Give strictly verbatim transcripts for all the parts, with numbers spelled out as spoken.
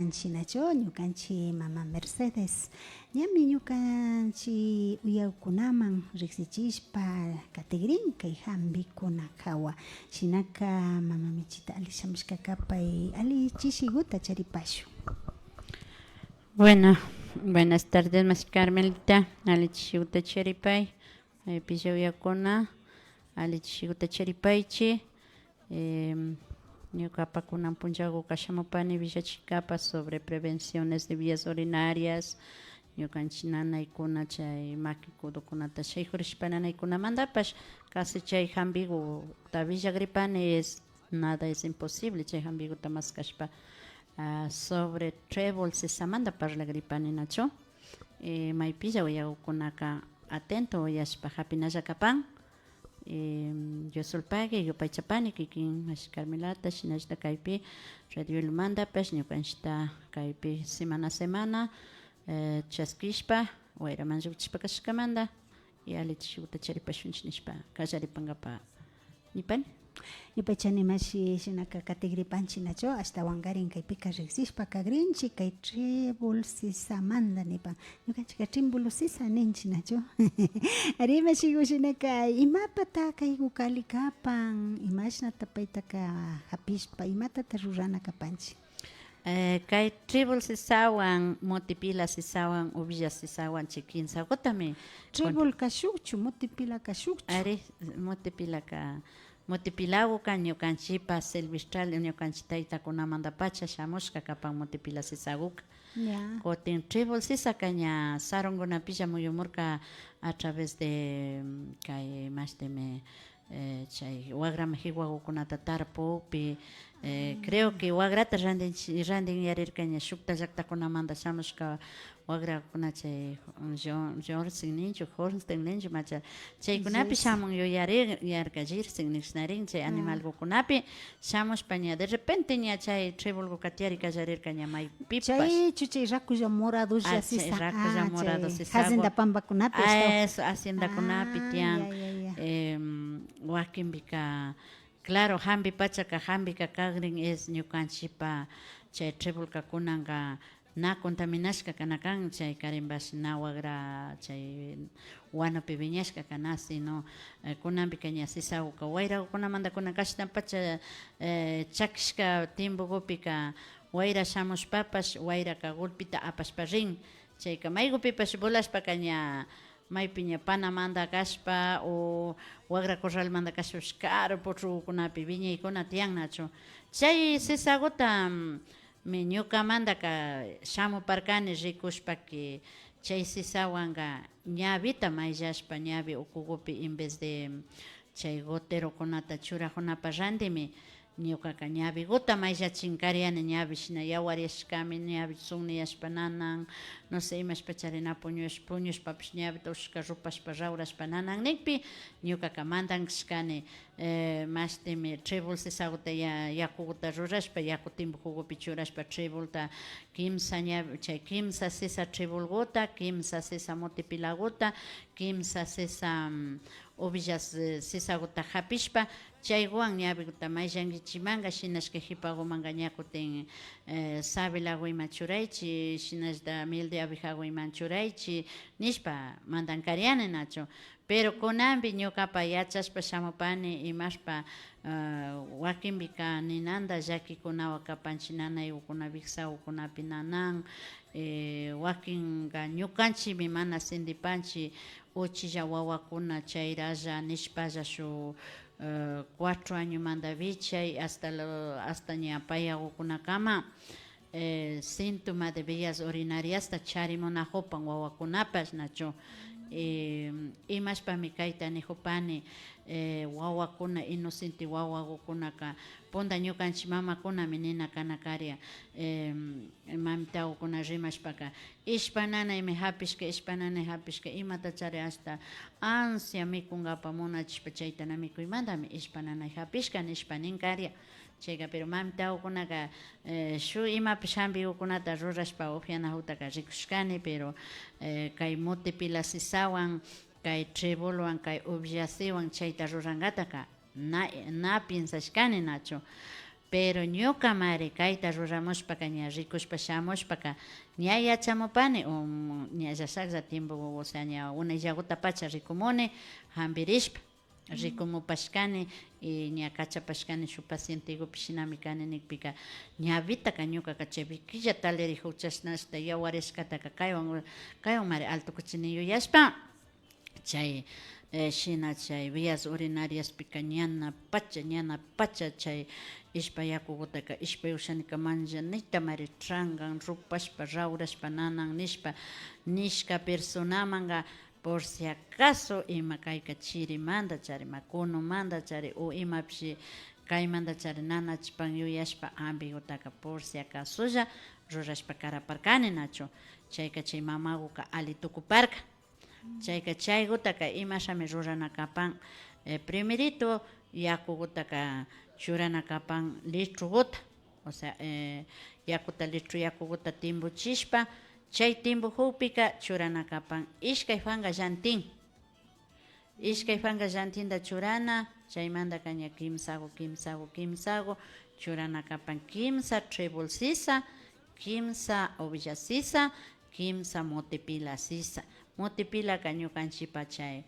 Shinachu, ñukanchik mama Mercedes, ñami ñukanchik uyakkunaman riksichishpa katigrin kay hampikuna hawa. Shinaka mama Michita, alli shamushka kapay, alli chishiguta charipashun. Bueno, buenas tardes, mashi Carmelita, alli chishiguta charipay. Eh, pilla uyakkuna, alli chishiguta charipaychik. Em, ñukapa kunan punllaguka shamupani willachishkapak sobre prevenciones de vías urinarias. Ñukanchik nanaykuna chay maki kudukunata shaykurishpa nanaykunamantapash, casi chay hampiguta willagripani, es nada es imposible chay hampiguta maskashpa. Ah, sobre trébol sisamanta parlagripani, nachu. Eh, maypilla uyakkunaka atento uyashpa hapinalla kapan. Em, Diosulpagui, yupaychapani kikin mashi Carmelata, shinallata kaypi Radio Ilumantapash ñukanchikta kaypi semana semana, eh, chaskishpa, wayraman llukchishpa kashkamanta, y alli chishiguta charipashunchik nishpa kallaripankapa nipani. Yupaychani mashi, shinaka katigripanchik, nachu, ashtawankarin kaypika riksishpa kagrinchik kay trébol sisamanta nipan. Ñukanchikka trimbulu sisa ninchik, nachu? Ari, mashigu, shinaka imapata kayguka alli kapan, imashnata paytaka hapishpa, imatata rurana kapanchik? Eh, kay trébol sisawan, mutipila sisawan, uvilla sisawan, chay kimsagutami. Trébol kashukchu, mutipila kashukchu? Ari, mutipilaka, mutipilaguka ñukanchikpa silvestral, ñukanchik taytakunamantapacha shamushka kapan mutipila sisaguka. Ya. Kutin trébol sisaka ña sarunkunapilla muyumurka a través de, mm, kay mashtimi, eh, chay wagrama jiwagukunata tarpukpi, eh, creo que wagrata randinchi-, randin yarirka ña shukta llaktakunamanta shamushka wagrakuna chay Jor-, Jorsen ninchu, Horsten ninchu, macha, chaykunapi shamun yuyari-, yarka, Jirsen nishnarin, chay animalgukunapi shamushpa ña de repente ña chay trébolguka tiyari kallarirka ña maypipash. Chaychu chay rakulla moradolla sisa, rakulla morado sisagu. Hacienda pampakunapi ashtawan. Eso, haciendakunapi tiyan. Ya, ya, ya. Em, wakinpika, claro, hampi pachaka, hampika kagrin es ñukanchikpa chay trébolka kunanka na contaminashka kana kan, chay karinpash na wagra chay wanupi wiñashka kana, sino, eh, kunanpika ña sisaguka wayragukunamanta kunan kashnapacha, eh, chakishka tiempogupika wayra shamushpapash wayraka gulpita apashpa rin. Chayka maygupipash volashpaka ña maypi ña panamanta kashpa o wagra corralmanta kashpapash karu puchugukunapi wiñaykuna tiyan nachu. Chay sisaguta, mm, mi ñukamantaka shamuparkani rikushpa que chay sisawanka ñawita mayllashpa ñawi ukugupi en vez de chay goterokunata churajunapa randimi ñukaka ñawiguta mayllachin kariani, ñawi shina yawaryashkami, ñawi sunyashpa nanan, no sé, imashpachari na puñush-, puñushpapish ñawita ushashka rupashpa rawrashpa nanan nikpi ñukaka mandan kashkani. Eh, mashtimi trébol sisaguta ya-, yakuguta rurashpa, yaku timpukugupi churashpa trébolta kimsa ña, chay kimsa sisa trébolguta, kimsa sisa mutipilaguta, kimsa sisa, mm, uvillas, eh, sisaguta hapishpa, chaywan ñawiguta mayllankichimanka, shinashka hipagumanka ña kutin, eh, sabilagu ima churaychi, shinashta miel de abejagu ima churaychi, nishpa mandan kariani nachu. Pero kunanpi ñukapa yachashpa shamupani imashpa, ah, wakinpika ninanta llakikunawan kapanchi, nanaygukuna, wiksagukunapi nanan, eh, wakinka ñukanchimi mana sintipanchi, uchilla wawakuna chayralla nishpalla shuk, eh, cuatro añomanta wichay hasta lo, hasta ña payagukunakama. Eh, síntoma de vías urinariasta charimunajupan wawakunapash, nachu. Eh, imashpami kayta nijupani, eh, wawakuna, inocente wawagukunaka, punda ñukanchi mamakunami nina kana karia, eh, mamitagukuna rimashpaka, ishpa nanaymi japishka, ishpa nanay japishka, imatachari hasta ansia mikunkapa munachishpa chayta na mikuymantami ishpa nanay japishka nishpa nin karia. Chayka, pero mamitagukunaka, eh, shuk imapish hampigukunata rurashpa upyanajutaka rikushkani, pero, eh, kay mutipila sisawan, kay trebolwan, kay uvillaciwan chayta rurankataka na, na piensashkani nachu. Pero ñukamari kayta ruramushpaka, ña rikushpa shamushpaka, ña yachamupani, o ña llashaklla tiempo, o sea, ña unayllagutapacha rikumuni, jambirishpa, rikumupashkani, y ña kachapashkani shuk pacientegupi shinami kani nikpika, ñawitaka ñukaka chaypi killa talirijuk, chashna ashta yawarishkataka kaywan, kaywanmari altukuchini yuyashpa. Chay, eh, shina chay vías urinariaspika ñana pacha, ñana pacha chay ishpay yakugutaka, ishpay ushanika manllanaytamari trangan, rupashpa, rawrashpa nanan nishpa, nishka personamanka, por si acaso ima kayka chirimanta chari, makunumanta chari, o imapish kaymanta chari nanachipan yuyashpa, jambigutaka por si acasolla rurashpa karaparkani nachu. Chayka chay mamaguka ali tukuparka. Chayka chaygutaka imashami rurana kapan, eh, primerito yakugutaka churana kapan litroguta, o sea, eh, yakuta, litro yakuguta timbuchishpa, chay timbujukpika churana kapan ishkay panka llantin. Ishkay panka llantinta churana, chaymantaka ña kimsagu, kimsagu, kimsagu churana kapan, kimsa trébol sisa, kimsa uvilla sisa, kimsa motepila sisa. Motepilaka ñukanchikpa chay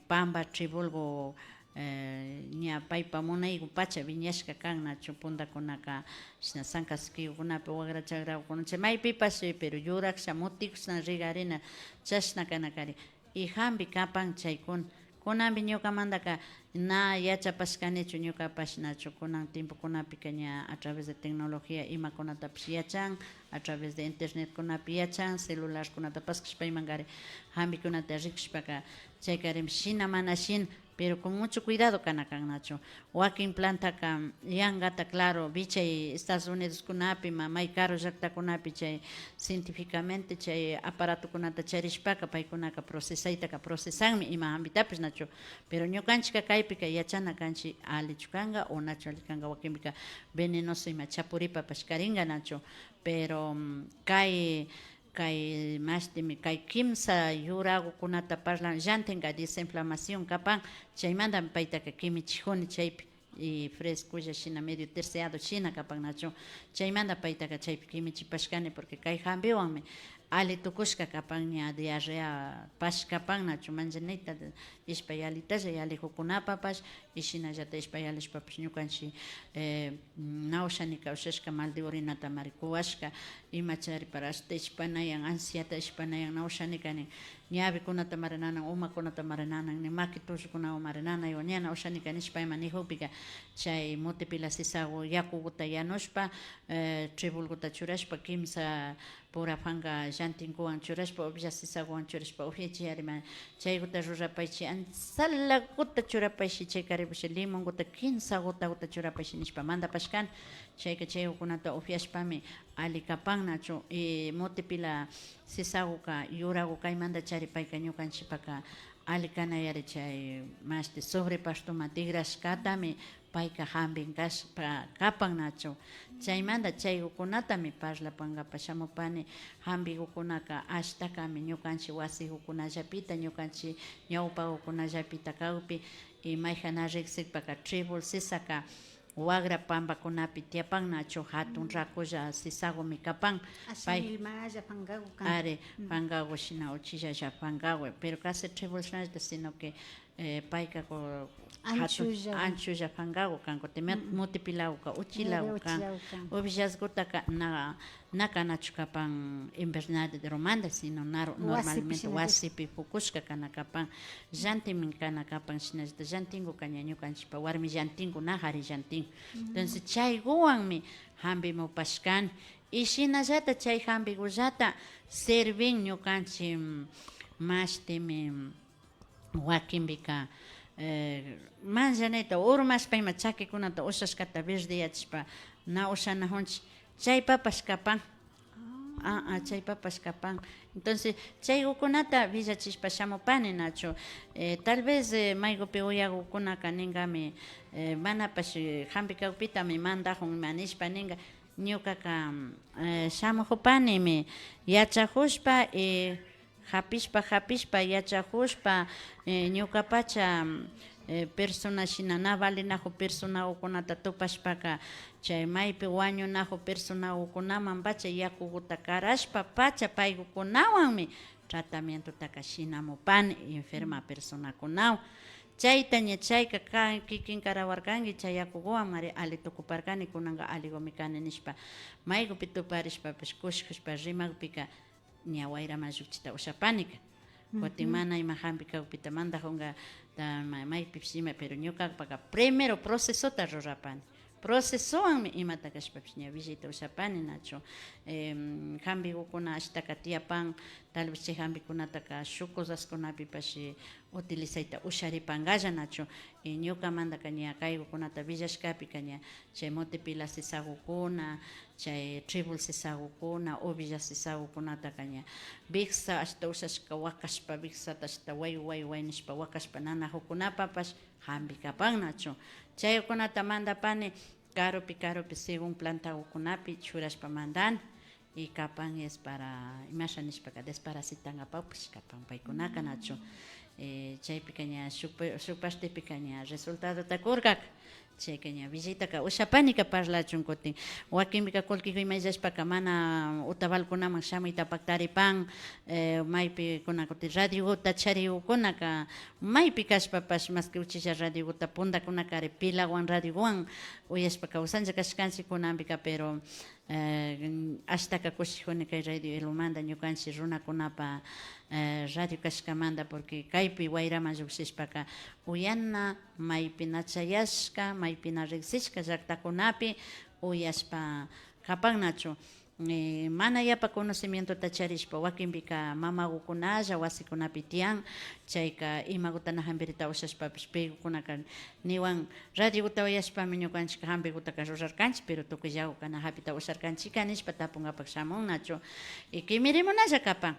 pamba trébol gu, eh, ña paypa munaygupacha wiñashka kan nachu, puntakunaka shina sanka sikiyukunapi, wagra chakragukunapi, chay maypipash, pero yuraksha motikushna rigarina, chashna kana kari. Y jambi kapan chaykuna. Kunanpi ñukamantaka na yachapashkanichu, ñukapash nachu. Kunan tiempokunapika ña a través de tecnología imakunatapish yachan, a través de internetkunapi yachan, celularkunata paskashpa imankari jambikunata rikushpaka, chaykarin shina mana shina, pero con mucho cuidado kana kan nachu. Wakin plantaka yangata, claro, vichay Estados Unidoskunapi, ma-, may karu llaktakunapi chay científicamente chay aparatokunata charishpaka, paykunaka procesaytaka procesanmi ima jambitapish nachu. Pero ñukanchikka kaypika yachana kanchik allichu kanka o nachu alli kanka, wakinpika venenoso ima chapuripapash karinka nachu. Pero, mm, kay Kay mashtimi, kay kimsa yuragukunata parlan, llantinka desinflamación kapan, chaymantami paytaka kimichijuni chaypi, y frescolla shina medio terciado shina kapan nachu, chaymanta paytaka chaypi kimichipashkani, porque kay jambiwanmi alli tukushka kapan, ña diarreapash kapan nachu, manllanayta ishpay yalitalla yalijukunapapash, y shinallata ishpay yalishpapash ñukanchik, eh, na ushanika ushashka, mal de orinatamari kuwashka, imachari para ashta ishpanayan, ansiata ishpanayan, na ushanika nin, ñawikunatamari nanan, umakunatamari nanan, nin maki tullukunawanmari nanaywan, ña na ushanika nishpa ima nijukpika, chay motepila sisagu yakuguta yanushpa, eh, trebolguta churashpa, kimsa pura panka llantinkuwan churashpa, uvilla sisaguwan churashpa upyachiyarima. Chayguta rurapaychi, ansalaguta churapaychi, chayka ripusha limonguta, kimsa gutaguta churapaychi nishpa mandapashkani. Chayka chaygukunata upyashpami alli kapan nachu. Y motepila sisaguka yuragu kaymanta charipayka ñukanchipaka alli kanayari, chay mashti sobre partoman tigrashkatami payka jambin kashpa kapan nachu. Chaymanta chaygukunatami parlapankapak shamupani. Jambigukunaka ashtakami ñukanchik wasigukunallapita, ñukanchik ñawpagukunallapita kakpi, y mayjan na riksikpaka trébol sisaka wagra pampakunapi tiyapan nachu, jatun rakulla sisagumi kapan. Pay, ashimilmalla pankagu kan. Ari, pankagu shina uchillalla pankagu, pero casi trébol shinallata, sino que eh, payka ku-, jatun, anchulla, anchulla pankagu kan, kutin mot-, motepilaguka uchilagu kan. Uvillasgutaka na, na kanachu kapan invernaderomanta, sino naru-, normalmente wasipi pukushka kana kapan, llantinmi kana kapan, shinallata llantinguka ña ñukanchikpa warmi llantinku, na jari llantin. Entonces chayguwanmi jambimupashkani. Y shinallata chay jambigullata servin ñukanchik, mm, mashtimi, mm, wakinpika, eh, manllanayta urmashpa ima chakikunata ushashkata verdeyachishpa na ushanajunchik. Chaypapash kapan. Ah, ah, chaypapash kapan. Entonces, chaygukunata villachishpa shamupani nachu. Eh, tal vez, eh, maygupi uyagukunaka ninkami, eh, manapash, eh, jambi kakpitami mandajun ima nishpa ninka. Ñukaka, eh, shamujupanimi yachajushpa, eh, japishpa, japishpa, yachajushpa, eh, ñukapacha, mm, eh, persona shina na valinajun personagukunata tupashpaka, chay maypi wañunajun personagukunamanpacha yakuguta karashpa pacha paygukunawanmi tratamientotaka shinamupani enferma personakunawan. Chayta ña chayka kan, kikin karawarkanki chay yakuguwanmari ali tukuparkani, kunanka aligumi kani nishpa, maygupi tuparishpapash kushikushpa rimakpika, ña wayraman llukchita ushapanika. Kutin mana ima jampi kakpita mandajunka, ta ma-, maypipish ima, pero ñukapaka primero procesota rurapani. Procesowanmi imata kashpapish ña willayta ushapani, nachu. Em, jambigukuna ashtaka tiyapan, tal vez chay jambikunataka shuk cosaskunapipash utilizayta usharipangalla, nachu. Y ñukamandaka ña kaygukunata willashkapika ña chay mutipila sisagukuna, chay trébol sisagukuna, uvilla sisagukunataka ña wiksa ashta ushashka wakashpa, wiksata ashta way, way, way nishpa wakashpa nanajukunapapash jambi kapan, nachu. Chaykunata mandapani karupi, karupi según plantagukunapi churashpa mandani. Y kapan es para, imasha nishpaka, desparasitangapakpash kapan paykunaka, nachu. Eh, chaypika ña shuk, shuk partepika ña resultadota kurkaka. Chayka ña willaytaka ushapanika parlachun kutin. Wakinpika kullkiku ima illashpaka mana utavalkunaman shamuyta paktaripan, eh, maypi kuna kutin radioguta charigukunaka maypi kashpapash, maski uchilla radioguta puntakunakari pilawan radioguwan uyashpa kawsanlla kashkanchik kunanpika, pero Eh, ashtaka kushijuni kay Radio Ilumanta ñukanchik runakunapa, eh, radio kashkamanta, porque kaypi wayraman llukshishpaka uyana, maypi na chayashka, maypi na riksishka llaktakunapi uyashpa kapan nachu. Eh, mana yapa conocimientota charishpa, wakinpika mamagukunalla wasikunapi tiyan, chayka imaguta na jampirita ushashpapish paygukunaka niwan, radioguta uyashpami ñukanchik jampigutaka rurarkanchik, pero tukuyllaguka na japita usharkanchikka nishpa tapungapak shamun nachu. Y kimirimunalla kapan.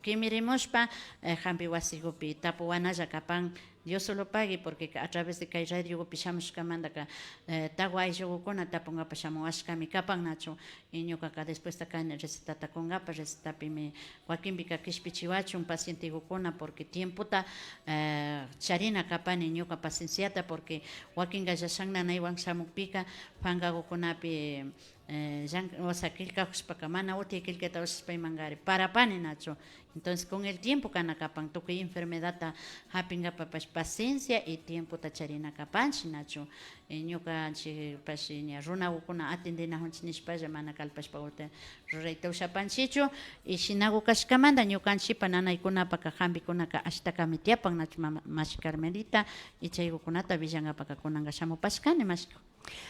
Kimirimushpa, eh, jampi wasigupi tapuwanalla kapan. Dios solo pagui, porque a través de kay radiogupi shamushkamantaka, eh, tawa ayllugukuna tapungapak shamuwashkami kapan nachu. Y ñukaka despuesta kani recetata kungapa, recetapimi wakinpika kishpichiwachun pacientegukuna, porque tiempota, eh, charina kapani ñuka pacienciata, porque wakinka llashan nanaywan shamukpika pankagukunapi, eh, llan-, o sea, killkajushpaka mana uti killkata ushashpa imankari parapani nachu. Entonces, con el tiempo kana kapan, tukuy enfermedadta japinkapapash paciencia y tiempota charina kapanchik nachu. Eh, ñukanchikpash ña runagukuna atendinajunchik nishpalla mana kallpashpa uta rurayta ushapanchikchu. Y shinagu kashkamanta ñukanchikpa nanaykunapaka jampikunaka ashtakami tiyapan nachu, mama, mashi Carmelita, y chaygukunata willankapaka kunanka shamupashkani, mashi.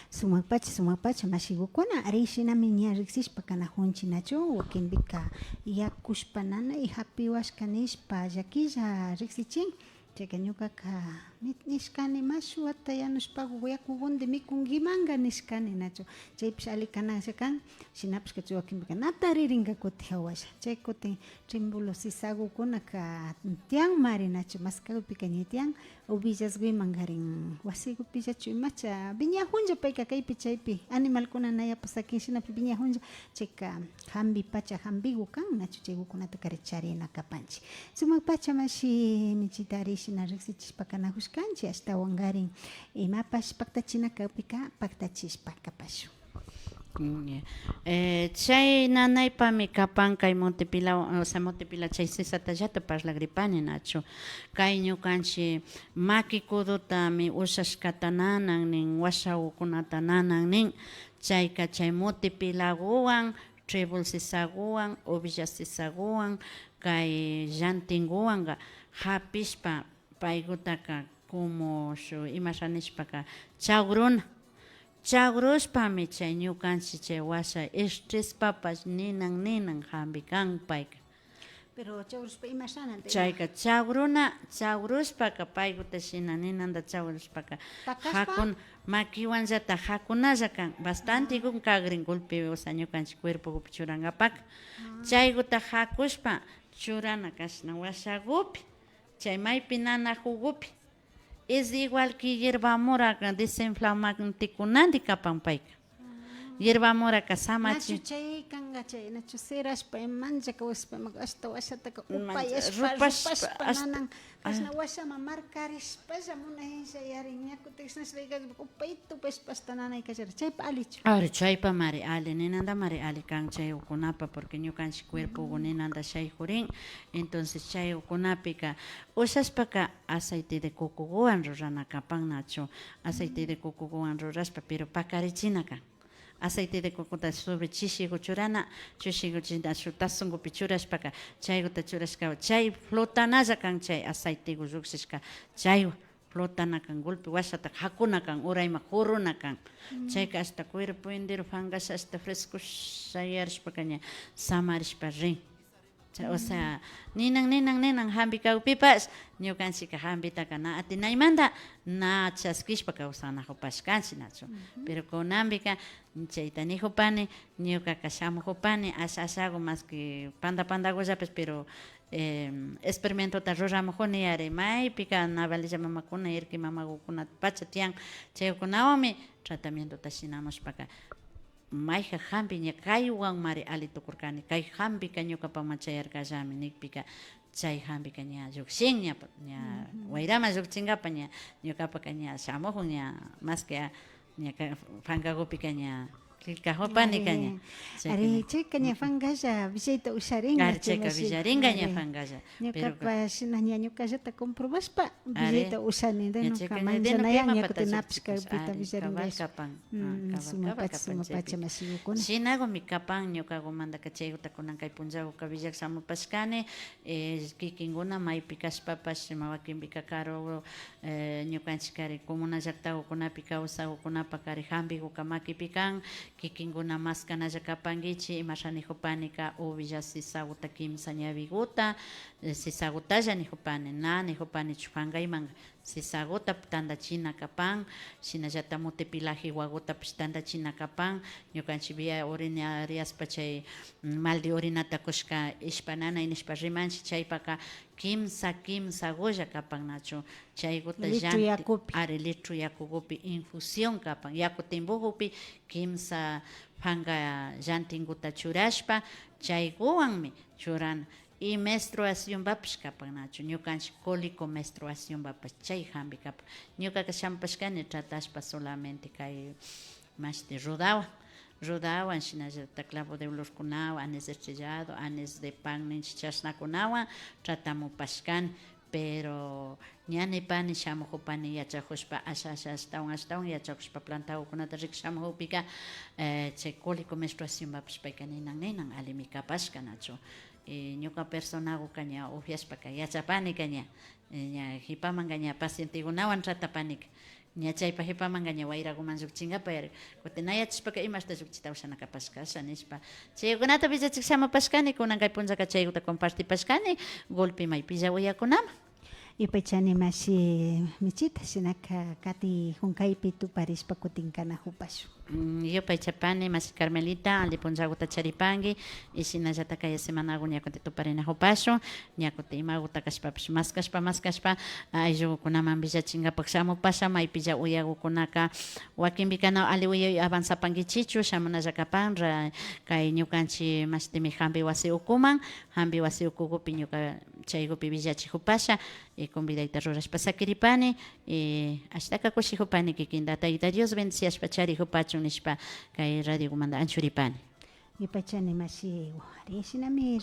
Sumakpacha, sumakpacha, mashigukuna, ari shinami ña riksishpa kanajunchik nachu, wakinpika yakushpa nanay japiwashka nishpa llakilla riksichin. Chayka ñukaka mi-, nishkani, mashwata yanushpagu yakugundi mikunkimanka nishkani nachu. Chaypish ali kanalla kan, shinapash kachu wakinpika na taririnka kuti jawasha. Chay kutin trimbulo sisagukunaka tiyanmari nachu, maskagupika ña tiyan, uvillasguimankarin wasigupillachu imacha wiñajunlla payka kaypi chaypi, animalkuna nayapu sakin shinapi wiñajunlla. Chayka jampi pacha jampigu kan nachu, chaygukunata kari charina kapanchik. Sumak pacha mashi Michita ari shina riksichishpa kanajushkanchik, ashtawankarin imapash paktachina kakpika paktachishpa kapashun. Mm, ya. Eh, chay nanaypami kapan kay mutipila, o sea, mutipila chay sisatallata parlagripani nachu. Kay ñukanchik maki kudutami ushashkata nanan nin, washagukunata nanan nin. Chayka chay mutipilaguwan, trébol sisaguwan, uvilla sisaguwan, kay llantinguwanka japishpa, paygutaka como shuk imasha nishpaka chagruna. Chagrushpami chay ñukanchik chay washa estrespapash ninan, ninan jampi kan payka. Pero chagrushpa imashana. Chayka chagruna, chagrushpaka payguta shina ninanta chagrushpaka, takashpa, jakun-, makiwanllata jakunalla kan. Bastante kun kagrin golpe, o sea, ñukanchik cuerpogupi churankapaka. Chayguta jakushpa churana kashna washagupi, chay maypi nanajugupi. Es igual que hierba mora desinflamante kunandi kapan payka. Hierba moraka samachi. Nachu chay kanka chay, nachu sirashpa, imanlla kawashpa, ima ashta washataka mancha, upayashpa, rupashpa, rupashpa, hasta nanan, kashna washaman markarishpalla munaylla yarin, ña kutin kashna upayta upashpa hasta nanay kallari. Chaypa allichu? Ari, chaypamari alli, ninandamari alli kan chay ukunapa, porque ñukanchik cuerpogu ninanda shaykurin. Entonces chay ukunapika ushashpaka aceite de cocoguwan rurana kapan nachu. Aceite de cocoguwan rurashpa, pero pakarichina kan. Aceite de cocota sobre chishigu churana, chishigu china shuk tazongupi churashpaka, chayguta churashka, chay flotanalla kan chay aceitegu llukshishka, chay flotana kan, golpe washata hakuna kan, urayman kuruna kan. Chayka hasta cuerpo entero fangasha hasta fresco shayarishpaka ña samarishpa rin. Cha-, o sea, ninan, ninan, ninan hampi kakpipash, ñukanchikka hampitaka na atinaymanta na chaskishpa kawsanajupashkanchik, nachu. Pero kunanpika chayta nijupani, ñukaka shamujupani, asha, ashagu, mas que panda, pandagullapish, pero, em, experimentota ruramujuni, ari, maypika na valilla mamakuna, irki mamagukunapacha tiyan, chaykunawanmi tratamientota shinamushpaka, mayjan hampi ña kaywanmari alli tukurkani, kay hampika ñukapaman chayarkallami nikpika, chay hampika ña llukshin, ña, ña wayraman llukchinkapa ña ñukapaka ña shamujun, ña mas que, a, ña ka-, pankagupika ña killkajupanika ña. Ari, chayka ña pankalla willayta usharinga, ari, chayka willaringa ña pankalla. Ñukapa shina ña ñukallata comprobashpa willayta ushani, de nunca manllanayan, ña kutin napish kakpita willaringash. Sumapacha, sumapacha mashigukuna. Shinagumi kapan, ñukagumantaka chayguta kunan kay punllaguka willak shamupashkani, eh, kikinkuna maypi kashpapash, ima wakinpika karu, eh, ñukanchik kari comuna llaktagukunapi kawsagukunapa kari hampiguka makipi kan, kikinkuna maskanalla kapankichik, imasha nijupanika, uvilla sisaguta kimsa ñawiguta, eh, sisagutalla nijupani, na nijupanichu pankaymanka. Sisaguta tantachina kapan, shinallata mutipilaji wagutapish tantachina kapan, ñukanchik vía urinariaspa chay, mm, mal de orinata kushka ishpananay nishpa rimanchik, chaypaka kimsa, kimsa gulla kapan nachu, chayguta llanti-, yakupi. Ari, litro yakugupi infusión kapan, yaku timbugupi kimsa panka llantinguta churashpa, chayguwanmi churana. Y menstruacionpapash kapan nachu, ñukanchik cólico menstruacionpapash chay hampi kapan. Ñukaka shamupashkani tratashpa solamente kay mashti rudawan, rudawan, shinallata clavo de olorkunawan, anís estrellado, anís de pan ninchik chashnakunawan tratamupashkani, pero ña nipani shamujupani yachajushpa asha, asha, ashtawan, ashtawan yachajushpa plantagukunata rikush shamujukpika, eh, chay cólico menstruacionpapash payka ninan, ninan allimi kapashka nachu. Y ñuka personaguka ña upyashpaka yachapanika ña, eh, ña jipamanka ña pacientegunawan tratapanika. Ña chaypa jipamanka ña wayraguman llukchinkapa yari. Kutin na yachashpaka imashta llukchita ushana kapashkasha nishpa. Chaykunata villachik shamupashkani, kunan kay punllaka chayguta compartipashkani, golpe maypilla uyakunaman. Yupaychani mashi Michita, shinaka kati junkaypi tuparishpa kutin kanajupashun. Mm, yupaychapani mashi Carmelita, alli punllaguta charipanki, y shinallata kaya semanagu ña kutin tuparinajupashun, ña kutin imaguta kashpapash maskashpa, maskashpa, ayllukunaman villachinkapak shamupasha, maypilla uyagukunaka, wakinpika na alli uyay avanzapankichichu, shamunalla kapan, ra-, kay ñukanchik mashtimi jambi wasi ukuman, jambi wasi ukugupi ñuka chaygupi villachijupasha, y convidayta rurashpa sakiripani, y ashtaka kushijupani kikinta Tayta Dios bendiciashpa charijupachun nishpa kay radiogumanta anchuripani. Yupaychani mashi, ari shinami